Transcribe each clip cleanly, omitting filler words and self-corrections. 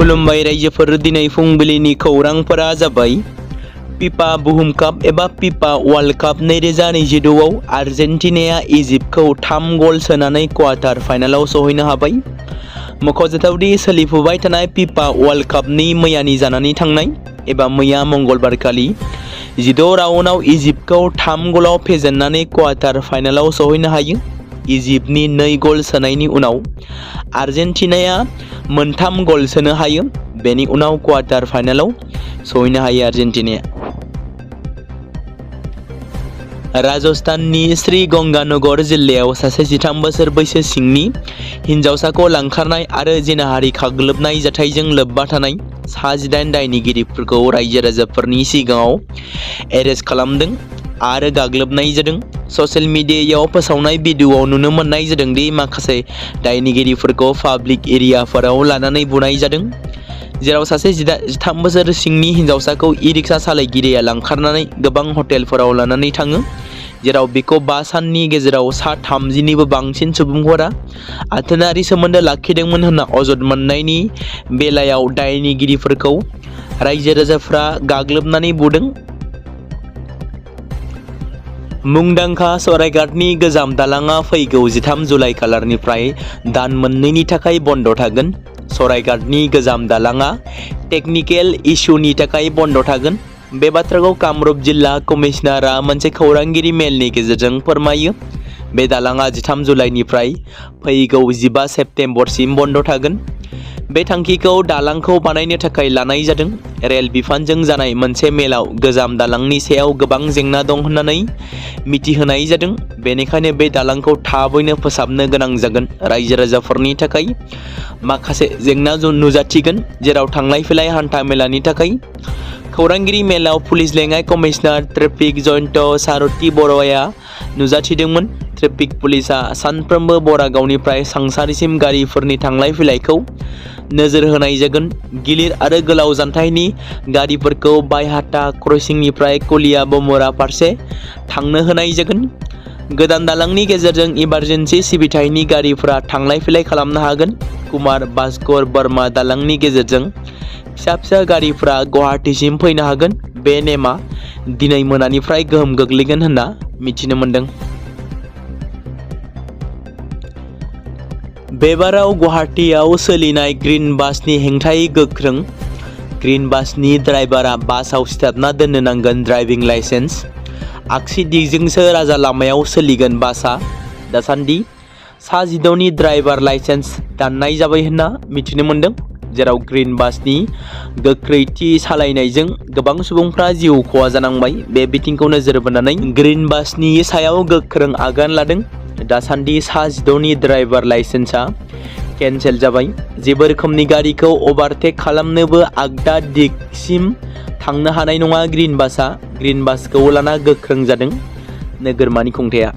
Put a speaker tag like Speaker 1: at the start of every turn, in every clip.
Speaker 1: खुलुमबाय रायजोफोर, दिनै फुंबिलिनि खौरांफोरा जाबाय फिफा बुहुम काप एबा फिफा वर्ल्ड काप 2026 आव आर्जेन्टिनाया इजिप्टखौ 3 गल सोनानै क्वार्टार फाइनालाव सौहैनो हाबाय। मख'जाथावदि सोलिफुबाय थानाय फिफा वर्ल्ड कापनि मैयानि जानानै थांनाय एबा मैया मंगलबारखालि 16 राउन्डआव इजिप्टखौ 3 गलाव फेजेननानै क्वार्टार फाइनालाव सौहैनो हायो। इजिप्टनि 2 गल सोनायनि उनाव आर्जेन्टिनाया 3 गल सोनो हायो। बेनि उनाव क्वार्टार फाइनालाव सौहैनो हायो आर्जेन्टिनाया। राजस्थाननि श्री गंगानगर जिल्लायाव सासे 13 बोसोर बैसो सिंनि हिन्जावसाखौ लांखारनाय आरो जिनाहारि खाग्लोबनाय जाथायजों लोब्बा थानाय सा 18 दायनिगिरिफोरखौ रायजो राजाफोरनि सिगाङाव एरेस्ट खालामदों आरो गाग्लोबनाय जादों। ससियेल मिडियायाव फोसावनाय भिडिअआव नुनो मोननाय जादों दि माखासे दायनिगिरिफोरखौ पाब्लिक एरियाफोराव लानानै बुनाय जादों, जेराव सासे 13 बोसोर सिंनि हिन्जावसाखौ इ-रिक्सा सालायगिरिया लांखारनानै गोबां हटेलफोराव लानानै थाङो, जेराव बेखौ 5 साननि गेजेराव सा 30निबो बांसिन सुबुंफोरा आथोनारि सोमोन्दो लाखिदोंमोन होनना अजद मोननायनि बेलायाव दायनिगिरिफोरखौ रायजो राजाफ्रा गाग्लोबनानै बुदों। मुंदांखा सरायघाटनि गोजाम दालांआ फैगौ 13 जुलाइ खालारनिफ्राय दान मोननैनि थाखाय बन्द थागोन। सरायघाटनि गोजाम दालांआ टेकनिकेल इस्युनि थाखाय बन्द थागोन। बे बाथ्राखौ कामरुप जिल्ला कमिशनारआ मोनसे खौरांगिरि मेलनि गेजेरजों फोरमायो। बे दालांआ 13 जुलाइनिफ्राय फैगौ 15 सेप्तेम्बरसिम बन्द थागोन। बे थांखिखौ दालांखौ बानायनो थाखाय लानाय जादों। रेल बिफानजों जानाय मोनसे मेलाव गोजाम दालांनि सायाव गोबां जेंना दं होननानै मिथिहोनाय जादों। बेनिखायनो बे दालांखौ थाबैनो फोसाबनो गोनां जागोन। रायजो राजाफोरनि थाखाय माखासे जेंना नुजाथिगोन, जेराव थांलाय फैलाय हान्था मेलानि थाखाय। खौरांगिरि मेलाव पुलिस लेङाइ कमिशनार ट्रेफिक जयन्त सारथि बर'आ नुजाथिदोंमोन। ट्रेफिक पुलिसआ सानफ्रोमबो बरागावनिफ्राय सांसारिसिम गारिफोरनि थांलाय फैलायखौ नोजोर होनाय जागोन। गिलिर आरो गोलाव जानथायनि गारिफोरखौ बायहाटा क्रसिंनिफ्राय कलिया बमरा फारसे थांनो होनाय जागोन। गोदान दालांनि गेजेरजों इमारजेन्सि सिबिथायनि गारिफोरा थांलाय फैलाय खालामनो हागोन। कुमार भास्कर बर्मा दालांनि गेजेरजों फिसा फिसा गारिफोरा गुवाहाटीसिम फैनो हागोन। बे नेमआ दिनै मोनानिफ्राय गोहोम गोग्लैगोन होनना मिथिनो मोन्दों। बेबाराव गुवाहाटीआव सोलिनाय ग्रीन बासनि हेंथायै गोख्रों। ग्रीन बासनि ड्राइभारा बासाव सिथाबना दोननो नांगोन ड्राइभिं लाइसेन्स। आगसि दिगजोंसो राजा लामायाव सोलिगोन बासआ। दासान्दि सा 16नि ड्राइभार लाइसेन्स दाननाय जाबाय होनना मिथिनो मोन्दों, जेराव ग्रीन बासनि गोख्रैथि सालायनायजों गोबां सुबुंफ्रा जिउ खहा जानांबाय। बे बिथिंखौ नोजोर बोनानै ग्रीन बासनि सायाव गोख्रों आगान लादों। दासान्दि सा 16नि ड्राइभार लाइसेन्सआ केन्सेल जाबाय। जेबो रोखोमनि गारिखौ अभारटेक खालामनोबो आगदा दिगसिम थांनो हानाय नङा ग्रीन बासआ। ग्रीन बासखौ लाना गोख्रों जादों नोगोरमानि खुंथाया।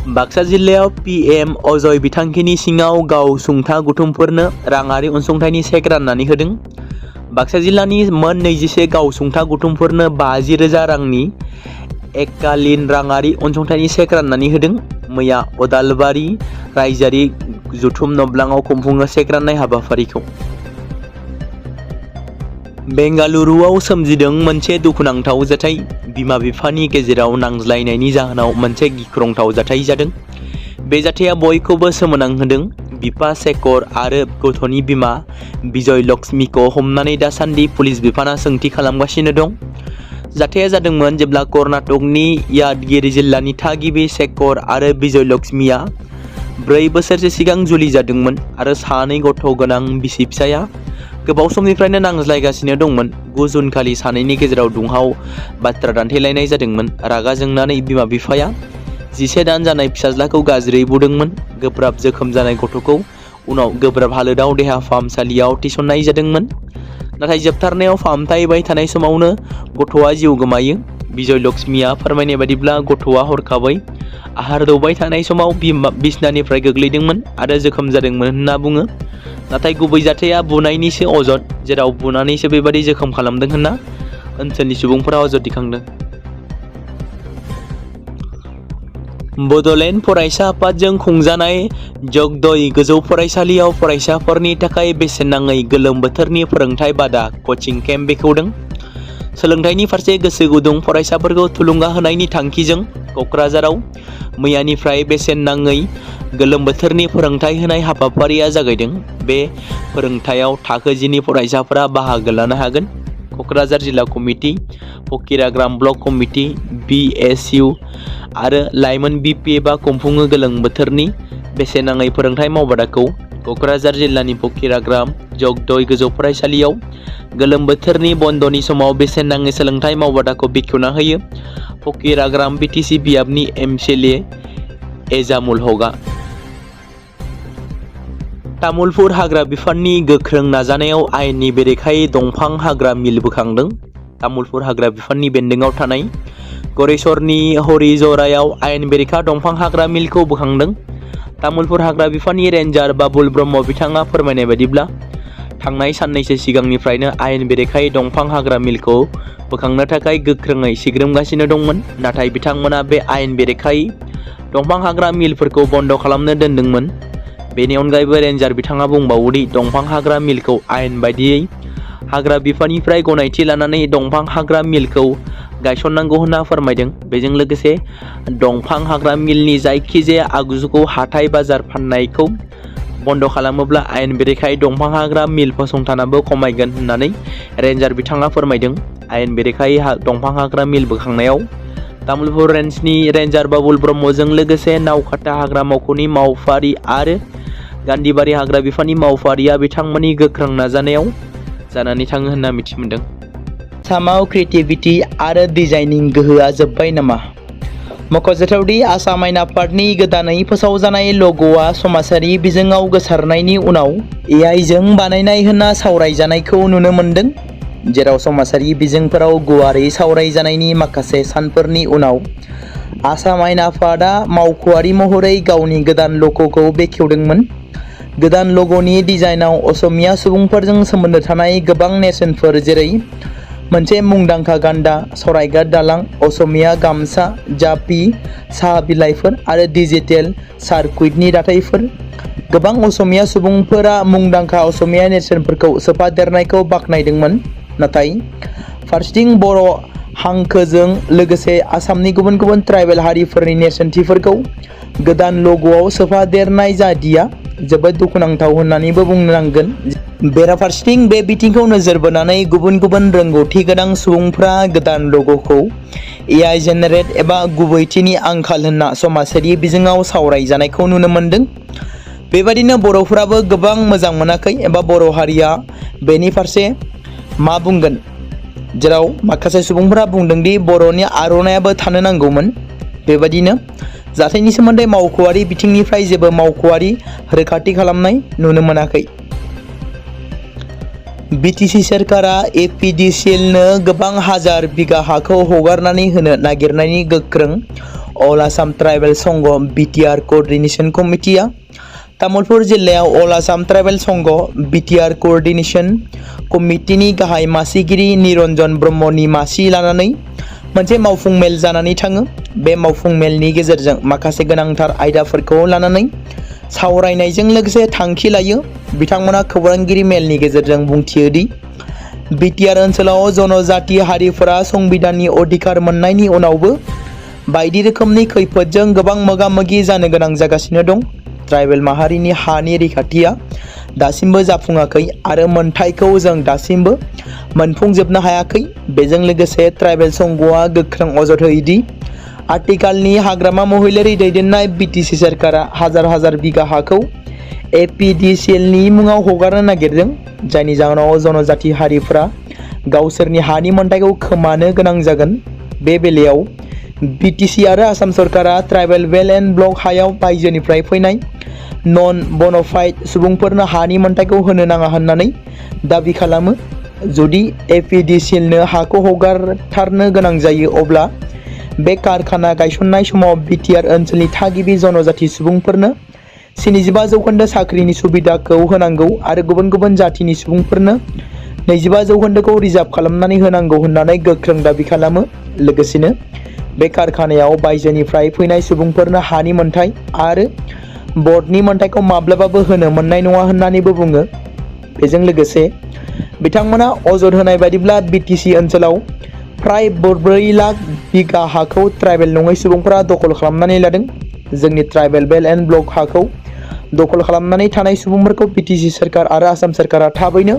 Speaker 1: बाक्सा जिल्लायाव PM अजय बिथांखिनि सिङाव गावसुंथा गथुमफोरनो राङारि अनसुंथाइनि चेक राननानै होदों। बाक्सा जिल्लानि मोन 21 गावसुंथा गथुमफोरनो 50,000 रांनि एककालीन राङारि अनसुंथाइनि चेक राननानै होदों। मैया अदालबारि रायजोआरि जथुम नब्लाङाव खुंफुङो चेक राननाय हाबाफारिखौ। बेंगालुरुआव सोमजिदों मोनसे दुखुनांथाव जाथाय। बिमा बिफानि गेजेराव नांज्लायनायनि जाहोनाव मोनसे गिख्रंथाव जाथाय जादों। बे जाथाया बयखौबो सोमोनांहोदों। बिफा शेखर आरो गथ'नि बिमा बिजय लक्ष्मीखौ हमनानै दासान्दि पुलिस बिफाना सोंथि खालामगासिनो दं। जाथाया जादोंमोन जेब्ला कर्नाटकनि यादगिरि जिल्लानि थागिबि शेखर आरो बिजय लक्ष्मीया 4 बोसोरसो सिगां जुलि जादोंमोन आरो 2 गथ' गोनां बिसि फिसाया गोबाव समनिफ्रायनो नांज्लायगासिनो दंमोन। 9 जुन खालि सानैनि गेजेराव दुंहाव बाथ्रा दान्थेलायनाय जादोंमोन। रागा जोंनानै बिमा बिफाया 11 दान जानाय फिसाज्लाखौ गाज्रियै बुदोंमोन। गोब्राब जोखोम जानाय गथ'खौ उनाव गोब्राब हालोदाव देहा फाहामसालियाव थिसननाय जादोंमोन, नाथाय जोबथारनायाव फाहामथाय होबाय थानाय समावनो गथ'आ जिउ गोमायो। बिजय लक्ष्मीया फोरमायनाय बायदिब्ला गथ'आ हरखाबै आहार दौबाय थानाय समाव बिसनानिफ्राय गोग्लैदोंमोन आरो जोखोम जादोंमोन होनना बुङो, नाथाय गुबै जाथाया बुनायनिसो अजद, जेराव बुनानैसो बेबादि जोखोम खालामदों होनना ओनसोलनि सुबुंफोरा अजद दिखांदों। बड'लेण्ड फरायसा आफादजों खुंजानाय जगदय गोजौ फरायसालियाव फरायसाफोरनि थाखाय बेसेन नाङै गोलोम बोथोरनि फोरोंथाय बादा कचिं केम्प बेखेवदों। सोलोंथाइनि फारसे गोसो गुदुं फरायसाफोरखौ थुलुंगा होनायनि थांखिजों क'क्राझाराव मैयानिफ्राय बेसेन नाङै गोलोम बोथोरनि फोरोंथाय होनाय हाबाफारिया जागायदों। बे फोरोंथायाव थाखो 10 नि फरायसाफोरा बाहागो लानो हागोन। क'क्राझार जिल्ला committee, Fakiragram block committee, BSU आरो लाइमोन BPFआ खुंफुङो गोलोम बोथोरनि बेसेन नाङै फोरोंथाय मावबादाखौ क'क्राझार जिल्लानि फकिराग्राम जगदय गोजौ फरायसालियाव गोलोम बोथोरनि बन्दनि समाव बेसेन नाङै सोलोंथाय मावबादाखौ बेखेवना होयो फकिराग्राम BTC बियाबनि MCLA एजामुल हकआ। तामुलपुर हाग्रा बिफाननि गोख्रों नाजानायाव आयेननि बेरेखायै दंफां हाग्रा मिल बोखांदों। तामुलपुर हाग्रा बिफाननि बेन्दोंआव थानाय गरेस्वरनि हरिजरायाव आयेन बेरेखा दंफां हाग्रा मिलखौ बोखांदों। तामुलपुर हाग्रा बिफाननि रेन्जार बाबुल ब्रह्म बिथाङा फोरमायनाय बायदिब्ला थांनाय साननैसो सिगांनिफ्रायनो आयेन बेरेखायै दंफां हाग्रा मिलखौ बोखांनो थाखाय गोख्रोङै सिग्रोमगासिनो दंमोन। नाथाय बिथांमोना बे आयेन बेरेखायै दंफां हाग्रा मिलफोरखौ बन्द खालामनो दोनदोंमोन। बेनि अनगायैबो रेन्जार बिथाङा बुंबावोदि दंफां हाग्रा मिलखौ आयेन बायदियै हाग्रा बिफाननिफ्राय गनायथि लानानै दंफां हाग्रा मिलखौ गायसननांगौ होनना फोरमायदों। बेजों लोगोसे दंफां हाग्रा मिलनि जायखिजाया आगजुखौ हाथाय बाजार फाननायखौ बन्द खालामोब्ला आयेन बेरेखायै दंफां हाग्रा मिल फसंथानाबो खमायगोन होननानै रेन्जार बिथाङा फोरमायदों। आयेन बेरेखायै दंफां हाग्रा मिल बोखांनायाव तामुलपुर रेन्जनि रेन्जार बाबुल ब्रह्मजों लोगोसे नावकाटा हाग्रा मावख'नि मावफारि आरो गान्धीबारि हाग्रा बिफाननि मावफारिया बिथांमोननि गोख्रों नाजानायाव जानानै थाङो होनना मिथिमोनदों। आसामाव क्रिएटिभिटि आरो डिजाइनिं गोहोआ जोबबाय नामा? मख'जाथावदि आसाम आयेन आफादनि गोदानै फोसावजानाय लग'आ समाजारि बिजोङाव गोसारनायनि उनाव AI जों बानायनाय होनना सावरायजानायखौ नुनो मोन्दों। जेराव समाजारि बिजोंफोराव गुवारै सावरायजानायनि माखासे सानफोरनि उनाव आसाम आयेन आफादा मावख'आरि महरै गावनि गोदान लग'खौ बेखेवदोंमोन। गोदान लग'नि डिजाइनाव असमिया सुबुंफोरजों सोमोन्दो थानाय गोबां नेरसोनफोर जेरै मोनसे मुंदांखा गान्दा, सरायघाट दालां, असमिया गामसा, जापि, साहा बिलाइफोर आरो डिजिटेल सार्कुइटनि दाथायफोर। गोबां असमिया सुबुंफोरा मुंदांखा असमिया नेरसोनफोरखौ सोफादेरनायखौ बाख्नायदोंमोन। नाथाय फारसेथिं बर' हांखोजों लोगोसे आसामनि गुबुन गुबुन ट्राइबेल हारिफोरनि नेरसोनथिफोरखौ गोदान लग'आव सोफादेरनाय जादिया जोबोद दुखुनांथाव होननानैबो बुंनो नांगोन। बेराफारसेथिं बे बिथिंखौ नोजोर बोनानै गुबुन गुबुन रोंगौथि गोनां सुबुंफ्रा गोदान लग'खौ AI जेनेरेट एबा गुबैथिनि आंखाल होनना समाजारि बिजोङाव सावरायजानायखौ नुनो मोन्दों। बेबादिनो बर'फोराबो गोबां मोजां मोनाखै एबा बर' हारिया बेनि फारसे मा बुंगोन। जेराव माखासे सुबुंफोरा बुंदोंदि बर'नि आर'नाइयाबो थानो नांगौमोन। बेबादिनो जाथायनि सोमोन्दै मावख'आरि बिथिंनिफ्राय जेबो मावख'आरि रोखाथि खालामनाय नुनो मोनाखै। BTC सोरखारा APDCLनो गोबां हाजार बिगा हाखौ हगारनानै होनो नागिरनायनि गोख्रों अल आसाम ट्राइबेल संघ BTR क'अर्डिनेशन कमिटिया तामुलपुर जिल्लायाव अल आसाम ट्राइबेल संघ BTR क'अर्डिनेशन कमिटिनि गाहाय मासिगिरि निरन्जन ब्रह्मनि मासि लानानै मोनसे मावफुं मेल जानानै थाङो। बे मावफुं मेलनि गेजेरजों माखासे गोनांथार आयदाफोरखौ लानानै सावरायनायजों लोगोसे थांखि लायो। बिथांमोना खौरांगिरि मेलनि गेजेरजों बुंथियोदि BTR ओनसोलाव जनजाति हारिफोरा संबिधाननि अधिकार मोननायनि उनावबो बायदि रोखोमनि खैफोदजों गोबां मोगा-मोगि जानो गोनां जागासिनो दं। ट्राइबेल माहारिनि हानि रैखाथिया दासिमबो जाफुङाखै आरो मोनथायखौ जों दासिमबो मोनफुंजोबनो हायाखै। बेजों लोगोसे ट्राइबेल संघआ गोख्रों अजद होयोदि आथिखालनि हाग्रामा महिलारि दैदेननाय BTC सोरखारा हाजार हाजार बिगा हाखौ APDCLनि मुङाव हगारनो नागिरदों। जायनि जाहोनाव जनजाति हारिफोरा गावसोरनि हानि मोनथायखौ खोमानो गोनां जागोन। बे बेलायाव BTC आरो आसाम सरकारा ट्राइबेल वेल एन्ड ब्लक हायाव बायजोनिफ्राय फैनाय नन बन'फाइड सुबुंफोरनो हानि मोनथायखौ होनो नाङा होननानै दाबि खालामो। जुदि APDCLनो हाखौ हगारथारनो गोनां जायो अब्ला बे कारखाना गायसननाय समाव BTR ओनसोलनि थागिबि जनजाति सुबुंफोरनो 75% साख्रिनि सुबिदाखौ होनांगौ आरो गुबुन गुबुन जातिनि सुबुंफोरनो 25% रिजार्भ खालामनानै होनांगौ होननानै गोख्रों दाबि खालामो। लोगोसेनो बे कारखानायाव बायजोनिफ्राय फैनाय सुबुंफोरनो हानि मोन्थाय आरो बर्डनि मोन्थायखौ माब्लाबाबो होनो मोननाय नङा होननानैबो बुङो। बेजों लोगोसे बिथांमोना अजद होनाय बायदिब्ला बिटिसि ओनसोलाव फ्राय 4 लाख बिगा हाखौ ट्राइबेल नङै सुबुंफोरा दखल खालामनानै लादों। जोंनि ट्राइबेल बेल्ट एन्ड ब्लक हाखौ दखल खालामनानै थानाय सुबुंफोरखौ बिटिसि सोरखार आरो आसाम सोरखारा थाबैनो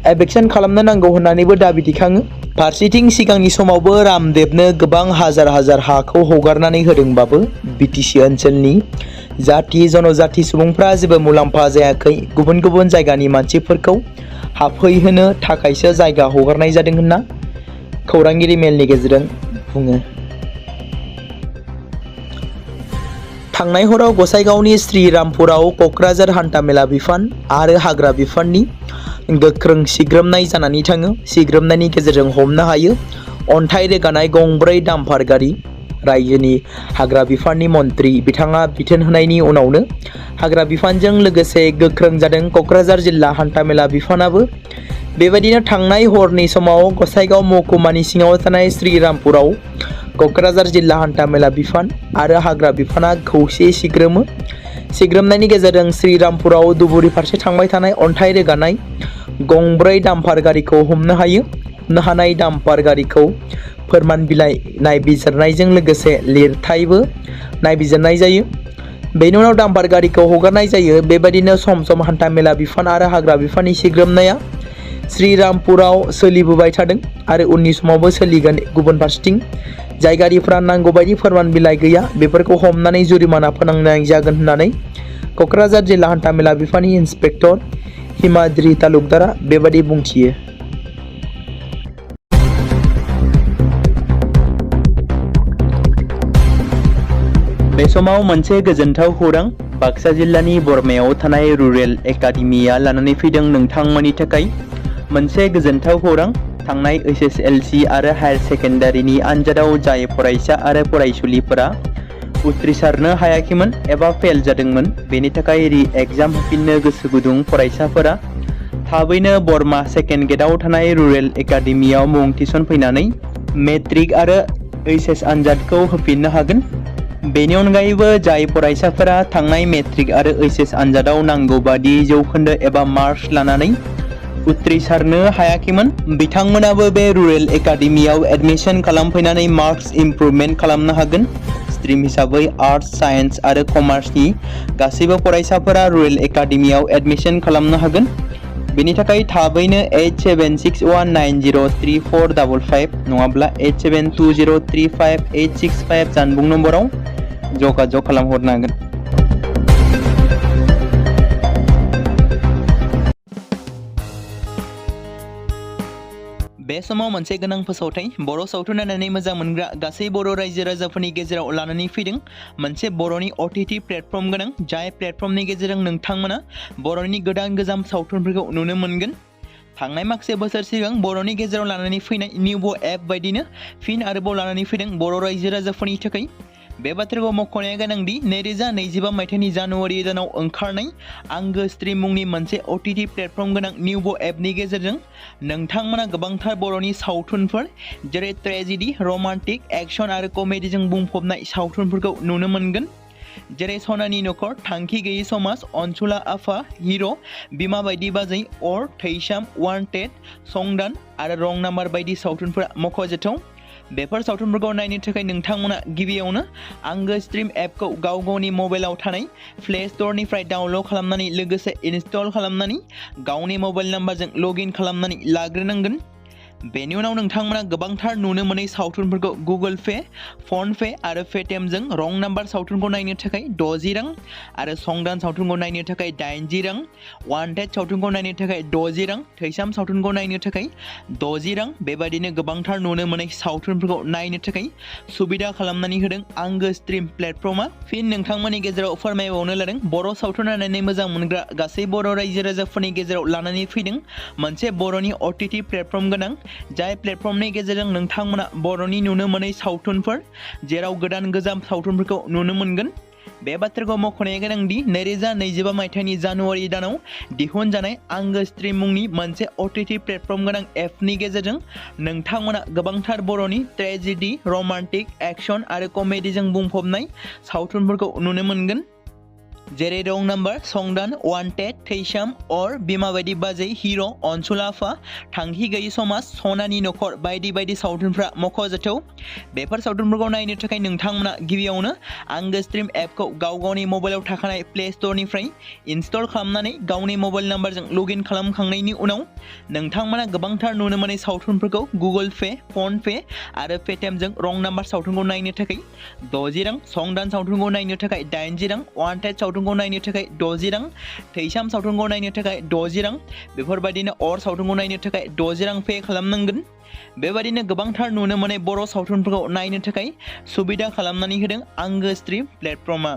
Speaker 1: एभिक्सन खालामनो नांगौ होननानैबो दाबि दिखाङो। फारसेथिं सिगांनि समावबो रामदेबनो गोबां हाजार हाजार हाखौ हगारनानै होदोंबाबो बिटिसि ओनसोलनि जाथि जनजाति सुबुंफ्रा जेबो मुलाम्फा जायाखै। गुबुन गुबुन जायगानि मानसिफोरखौ हाबफैहोनो थाखायसो जायगा हगारनाय जादों होनना खौरांगिरि मेलनि गेजेरजों बुङो। थांनाय हराव गसाइगावनि श्रीरामपुराव क'क्राझार हान्थामेला बिफान आरो हाग्रा बिफाननि गोख्रों सिग्रोमनाय जानानै थाङो। सिग्रोमनायनि गेजेरजों हमनो हायो अन्थाइ रोगानाय गंब्रै डाम्पार गारि। रायजोनि हाग्रा बिफाननि मन्थ्रि बिथाङा बिथोन होनायनि उनावनो हाग्रा बिफानजों लोगोसे गोख्रों जादों क'क्राझार जिल्ला हान्थामेला बिफानाबो। बेबायदिनो थांनाय हरनि समाव गसाइगाव महकुमानि सिङाव थानाय श्रीरामपुराव क'क्राझार जिल्ला हान्थामेला बिफान आरो हाग्रा बिफाना खौसे सिग्रोमो। सिग्रोमनायनि गेजेरजों श्रीरामपुराव धुबुरी फारसे थांबाय थानाय अन्थाइ रोगानाय गंब्रै डाम्पार गारिखौ हमनो हायो। हमनो हानाय डाम्पार गारिखौ फोरमान बिलाइ नायबिजिरनायजों लोगोसे लिरथायबो नायबिजिरनाय जायो। बेनि उनाव डाम्पार गारिखौ हगारनाय जायो। बेबायदिनो सम सम हान्थामेला बिफान आरो हाग्रा बिफाननि सिग्रोमनाया श्रीरामपुराव सोलिबोबाय थादों आरो उननि समावबो सोलिगोन। गुबुन फारसेथिं जायगारिफ्रा नांगौबायदि फोरमान बिलाइ गैया, बेफोरखौ हमनानै जुरिमाना फोनांनाय जागोन होननानै क'क्राझार जिल्ला हान्थामेला बिफाननि इन्सपेक्टर हिमाद्रि तालुकदारा बेबायदि बुंथियो। बे समाव मोनसे गोजोनथाव खौरां बाक्सा जिल्लानि बरमायाव थानाय रुरेल एकाडेमिया लानानै फैदों नोंथांमोननि थाखाय मोनसे गोजोनथाव खौरां। थांनाय HSLC आरो हायार सेकेन्डारिनि आनजादाव जाय फरायसा आरो फरायसुलिफोरा उथ्रिसारनो हायाखैमोन एबा फेल जादोंमोन, बेनि थाखाय रि एग्जाम होफिननो गोसो गुदुं फरायसाफोरा थाबैनो बरमा सेकेन्ड गेटआव थानाय रुरेल एकाडेमियाव मुं थिसनफैनानै मेट्रिक आरो HS आनजादखौ होफिननो हागोन। बेनि अनगायैबो जाय फरायसाफोरा थांनाय मेट्रिक आरो HS आनजादाव नांगौ बादि जौखोन्दो एबा मार्कस लानानै उथ्रिसारनो हायाखैमोन, बिथांमोनाबो बे रुरेल एकाडेमियाव एडमिशन खालामफैनानै मार्कस इमप्रुभमेन्ट खालामनो हागोन। स्ट्रिम हिसाबै आर्टस, साइन्स आरो कमार्सनि गासैबो फरायसाफोरा रुरेल एकाडेमियाव एडमिशन खालामनो हागोन। बेनि थाखाय थाबैनो 8761903455 नङाब्ला 87203585 जानबुं नम्बराव जगाजग खालामहरनो हागोन। बे समाव मोनसे गोनां फोसावथाय बर' सावथुन नायनानै मोजां मोनग्रा गासै बर' रायजो राजाफोरनि गेजेराव लानानै फैदों मोनसे बर'नि OTT प्लेटफर्म गोनां, जाय प्लेटफर्मनि गेजेरजों नोंथांमोना बर'नि गोदान गोजाम सावथुनफोरखौ नुनो मोनगोन। थांनाय माखासे बोसोर सिगां बर'नि गेजेराव लानानै फैनाय निउबो एप बायदिनो फिन आरोबाव लानानै फैदों बर' रायजो राजाफोरनि थाखाय। बे बाथ्राखौ मख'नाया गोनांदि 2025 मायथाइनि जानुवारि दानाव ओंखारनाय आंगो स्ट्रिम मुंनि मोनसे OTT प्लेटफर्म गोनां निउबो एपनि गेजेरजों नोंथांमोना गोबांथार बर'नि सावथुनफोर जेरै ट्रेजेडि, रमान्टिक, एक्सन आरो कमेडिजों बुंफबनाय सावथुनफोरखौ नुनो मोनगोन। जेरै सनानि नखर, थांखि गैयै समाज, अनसुला आफा, हिर', बिमा बायदि बाजै, अर, थैसाम, वान्टेड, संदान आरो रं नाम्बार बायदि सावथुनफोरा मख'जाथाव। बेफोर सावथुनफोरखौ नायनो थाखाय नोंथांमोना गिबियावनो आंगो स्ट्रिम एपखौ गाव गावनि मबाइलाव थानाय प्ले स्ट'रनिफ्राय डाउनल'ड खालामनानै लोगोसे इनस्टल खालामनानै गावनि मबाइल नाम्बारजों लगइन खालामनानै लाग्रोनांगोन। बेनि उनाव नोंथांमोना गोबांथार नुनो मोनै सावथुनफोरखौ गुगोल पे, फन पे आरो पेटिएमजों रं नाम्बार सावथुनखौ नायनो थाखाय 60 रां आरो संदान सावथुनखौ नायनो थाखाय 80 रां, वान्टेड सावथुनखौ नायनो थाखाय 60 रां, थैसाम सावथुनखौ नायनो थाखाय 60 रां, बेबायदिनो गोबांथार नुनो मोनै सावथुनफोरखौ नायनो थाखाय सुबिदा खालामनानै होदों आंगो स्ट्रिम प्लेटफर्मा। फिन नोंथांमोननि गेजेराव फोरमायबावनो लादों बर' सावथुन नायनानै मोजां मोनग्रा गासै बर' रायजो राजाफोरनि गेजेराव लानानै फैदों मोनसे बर'नि OTT प्लेटफर्म गोनां, जाय प्लेटफर्मनि गेजेरजों नोंथांमोना बर'नि नुनो मोनै सावथुनफोर जेराव गोदान गोजाम सावथुनफोरखौ नुनो मोनगोन। बे बाथ्राखौ मख'नाया गोनांदि 2025 मायथाइनि जानुवारि दानाव दिहुनजानाय आंगो स्ट्रीम मुंनि मोनसे OTT प्लेटफर्म गोनां एपनि गेजेरजों नोंथांमोना गोबांथार बर'नि ट्रेजेडी, रोमान्टिक, एक्शन आरो कमेडीजों बुंफबनाय सावथुनफोरखौ नुनो मोनगोन। जेरै रं नाम्बार, संदान, वान्टेड, थैसाम, अर, बिमा बायदि बाजै, हिर', अनसुला आफा, थांखि गैयि समाज, सनानि नखर बायदि बायदि सावथुनफ्रा मख'जाथाव। बेफोर सावथुनफोरखौ नायनो थाखाय नोंथांमोना गिबियावनो आंगो स्ट्रीम एपखौ गावनि मबाइलाव थाखानाय प्ले स्ट'रनिफ्राय इनस्टल खालामनानै गावनि मबाइल नाम्बारजों लगइन खालामखांनायनि उनाव नोंथांमोना गोबांथार नुनो मोननाय सावथुनफोरखौ गुगोल पे, फन पे आरो पेटिएमजों रं नाम्बार सावथुनखौ नायनो थाखाय 60 रां, संदान सावथुनखौ नायनो थाखाय 80 रां, वान्टेड सावथुनखौ नायनो थाखाय 60 रां, थैसाम सावथुनखौ नायनो थाखाय 60 रां, बेफोरबायदिनो अर सावथुनखौ नायनो थाखाय 60 रां पे खालामनांगोन। बेबायदिनो गोबांथार नुनो मोननाय बर' सावथुनफोरखौ नायनो थाखाय सुबिदा खालामनानै होदों आंगो स्ट्रीम प्लेटफर्मआ।